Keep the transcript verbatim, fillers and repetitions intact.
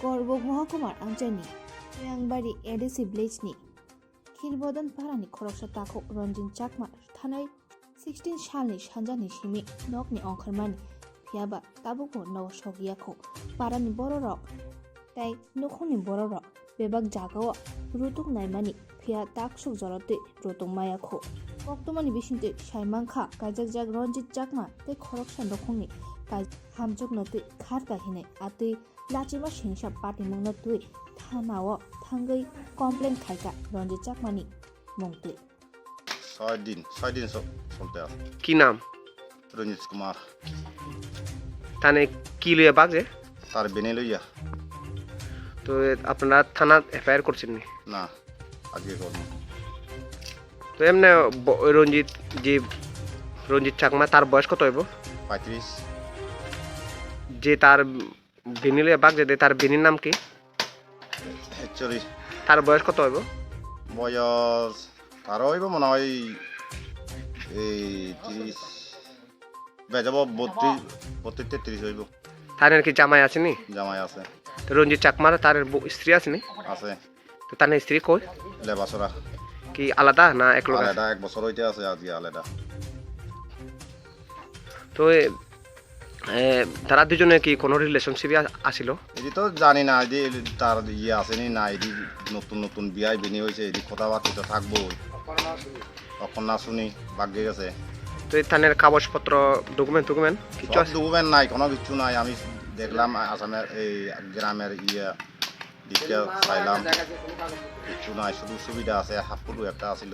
Korbuk Mohokumar Anchani, Toyangbari A D C village ni Khilbodon parani khoroksa takhuk Ranjit Chakma thanai sixteen salni sanjani simi nokni ongkhormani, phiyaba tabukbo nogo sokya kho. Parani bororok tei nukhungni bororok bebak jagao rutuk naimani, phiya taksuk joratwi rutuk maya kho. Koktwmani bisingtwi saimankha, kaijakjak Ranjit Chakma tei khoroksa nukhungni kai-, hamjwknotwi kharka hinwi atwi lachima singsa patimungno twi thanao thangwi complain khaika Ranjit Chakmani mungtwi. ছয় দিন, ছয় দিন চ-, চলতে আছে। কি নাম? রঞ্জিত কুমার। তানে কি লইয়া বাজে? তার বেনে লইয়া। তো এ, আপনারা থানাত এফআইআর করছেন নি? না, আজকে করবো। তো এমনি ব-, রঞ্জিত, যে রঞ্জিত চাকমা, তার বয়স কত হইব? পঁয়ত্রিশ। যে তার বেনি লইয়া বাজে, তার বেনির নাম কি? হেচুরি। তার বয়স কত হইব? বয়স তার হইব মনে হয় এই তিরিশ, বেজাবো বত্রিশ, বত্রিশ তেত্রিশ হইব। তার কি জামাই আছে নি? জামাই আছে। তো রঞ্জিত চাকমার তার বউ-, স্ত্রী আছে নি? আছে। তো তার স্ত্রী কই? লেবাসরা। কি আলাদা না এক লগে আছে? আলাদা, এক বছর হইতে আছে আজকে আলাদা। তো এ, এ, তারা দুজনে কি কোনো রিলেশনশিপে আ-, আছিল? এটি তো জানি না, এটি তার ইয়ে আছে নি না, এটি নতুন নতুন বিয়াই বিনি হয়েছে, এটি কথাবার্তা তো থাকবো। অখন না শুনি, ভাগ্যে গেছে। তো এই থানের কাগজপত্র, ডকুমেন্ট টকুমেন্ট কিছু সব আছে? ডকুমেন্ট নাই, কোনো কিছু নাই। আমি দেখলাম আসামের এই গ্রামের ইয়ে দিকে চাইলাম, কিছু নাই, শুধু সুবিধা আছে, হাফ ফটো একটা আছিল।